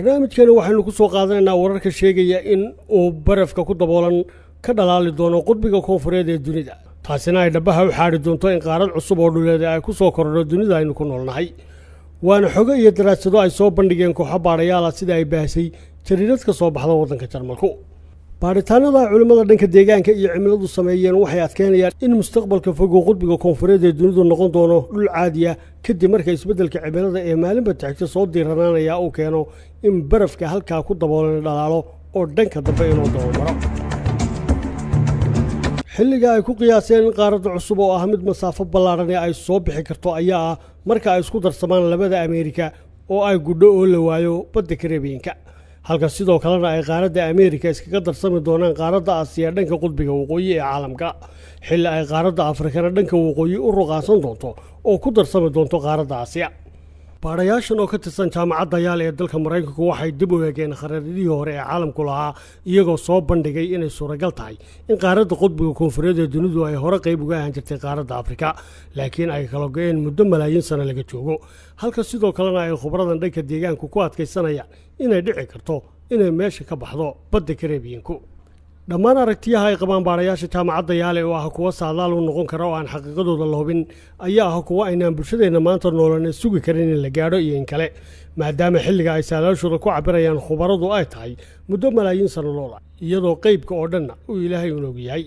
Barnaamijkani waxaynu ku soo qaadanaynaa wararka sheegaya in uu barafka ku daboolan ka dhalaali doono qudbiga koonfureed ee dunida, taasina ay dhabaha u xaadhi doonto in qaarad cusub oo dhuleed ay ku soo korodho dunida aynu ku noolnahay. Waana xogo iyo daraasado ay soo bandhigeen kooxo baadhayaala sida ay baahsay jariirad ka soo baxda waddanka Jarmalku. Baadhitaanada ay culimmada dhanka deegaanka iyo cimiladu sameeyeen waxay adkeynayaan in mustaqbalka fogow qudbiga koonfureed ee dunidu noqon doono dhul caadiya, kadib marka isbeddelka cimilada ee maalinba taxigta soo diiranaanaya uu keeno in barafka halkaa ku daboolan dhalaalo oo dhanka dambe inuu dabamaro. Xilliga ay ku qiyaaseen in qaaradda cusub oo ah mid masaafo ballaadhan ee ay soo bixi karto ayaa ah marka ay isku darsamaan labada Ameerika oo ay gudho oo la waayo badda Karebiyanka, halka sidoo kalena ay qaaradda Ameerika iskaga darsami doonaan qaaradda Aasiya dhanka qudbiga waqooyi ee caalamka, xilli ay qaaradda Afrikana dhanka waqooyi u ruqaansan doonto oo ku darsami doonto qaaradda Aasiya. Baadhayaashan oo ka tirsan jaamacadda Yaal ee dalka Maraykanku waxay dib u eegeen khariidadihii hore ee caalamku lahaa, iyagoo soo bandhigay inay suuragal tahay in qaaradda qudbiga koonfureed ee dunidu ay hore qayb uga ahaan jirtay qaaradda Afrika, laakiin ay kala go-een muddo malaayiin sano laga joogo, halka sidoo kalena ay khubradan dhanka deegaanku ku adkaysanayaan inay dhici karto inay meesha ka baxdo badda Karebiyanku. Dhammaan aragtiyaha ay qabaan baadhayaasha jaamacadda Yaale oo ah kuwa saadaal u noqon kara oo aan xaqiiqadooda la hubin ayaa ah kuwa aynaan bulshadeenna maanta noolane sugi karin in la gaadho iyo in kale, maadaama xilliga ay saadaashooda ku cabirayaan khubaradu ay tahay muddo malaayiin sanadooda, iyadoo qeybka oo dhanna uu Ilaahay unog yahay.